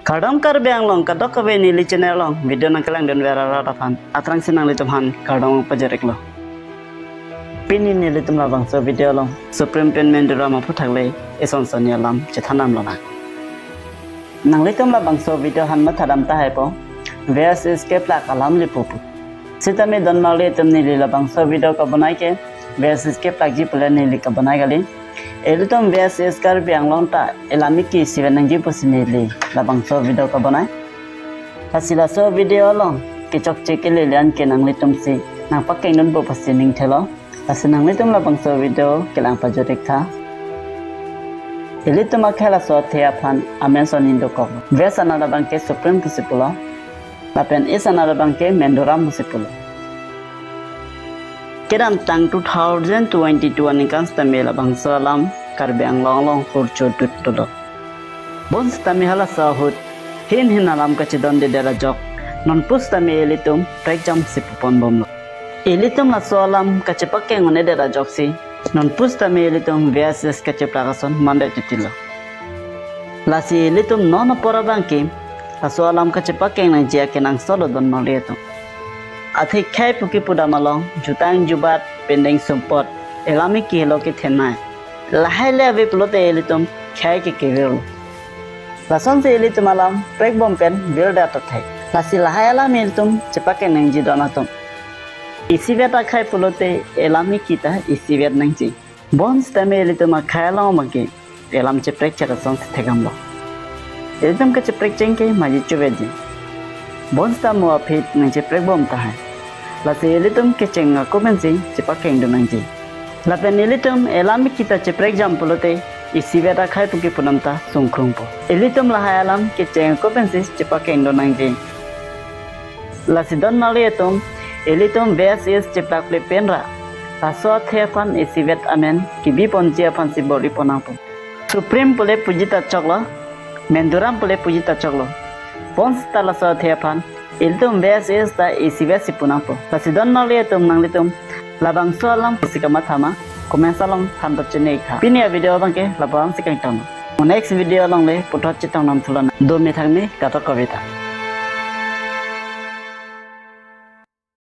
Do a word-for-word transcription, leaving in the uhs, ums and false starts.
Kardom Karbi Anglong, kadokave neli channel along video nangkelangdun ver arat aphan aphrangsi nanglitum aphan kardom pajir-iklo. Pini nelitum labangso video along Supreme pen Menduram aphuthak le ison sonni alam chethan damlonang. Nanglitum labangso video aphan mathadam tahai po, V S S keplak alam le pupu. Sitame don marli atum, neli labangso video kabonai ke V S S keplakji pule neli kabonai kali. Ilitum V S S Karbi Anglong ta elam eki isivet nangji pusi neli labangso video kabonai. Lasi laso video along kechokche kelele an ke nanglitumsi nangpakengdunpo pusi ning thelo. Lasi nanglitum labangso video kelang pajut-ik tha. Ilitum akhei laso athe aphan amen sonni dokok. West anat abang ke Supreme pusi pulo, lapen East anat abang ke Menduram pusi pulo. Kedamtang two thousand twenty-two aningkan sitame labangso alam Karbi Anglong along hurcho dut dolo. Bonsitame halaso ahut hin hin alam kachedondedet ajok non pusitame ilitum prekjamsi puponbomlo. Ilitum laso alam kachepakeng un-edet ajoksi non pusitame ilitum V S S kacheplak ason mandet titilo. Lasi ilitum non apor abang ke laso alam kachepakeng nangji akenangsot lo don marli atum. Athe khei pu kepudam along jutang jubat, pendeng sumpot, elam eki helo kethenei. Lahai le ave pulote ilitum khei ke kevirlo. Lasonsi ilitum alam prekbom pen virdet athai. Lasi lahai alam ilitum chepakeng nangji don atum. Isivet akhei pulote elam eki ta isivet nangji. Bonsitame ilitum akhei along abang ke elam cheprekchek asonsi thekdamlo. Ilitum kacheprek cheng ke maji chuveji. Bonsita mo aphi nangcheprekbom tahai. Lasi ilitum kecheng ako pensi chepakengdun nangji. Lapen ilitum elam eki ta cheprekjam pulote isivet akhei pu kepudam ta sungkrungpo. Ilitum lahai alam kecheng ako pensi chepakengdun nangji. Lasi don marli atum, ilitum V S S cheplakple penra laso athe aphan isivet amen kebiponji aphansi bor-ipon nangpo. Supreme pule puji ta choklo, Menduram pule puji ta choklo. Bonsita laso athe aphan ilitum V S S ta isivetsi pu nangpo. Lasi don marli atum, nanglitum labangso alam kosi kamatha ma comments along than dot chini-ik tha. Pini avideo abang ke labangsi kangton. Next video along le puthot chetongdam thulonang. Dome thakme, kadokave ta.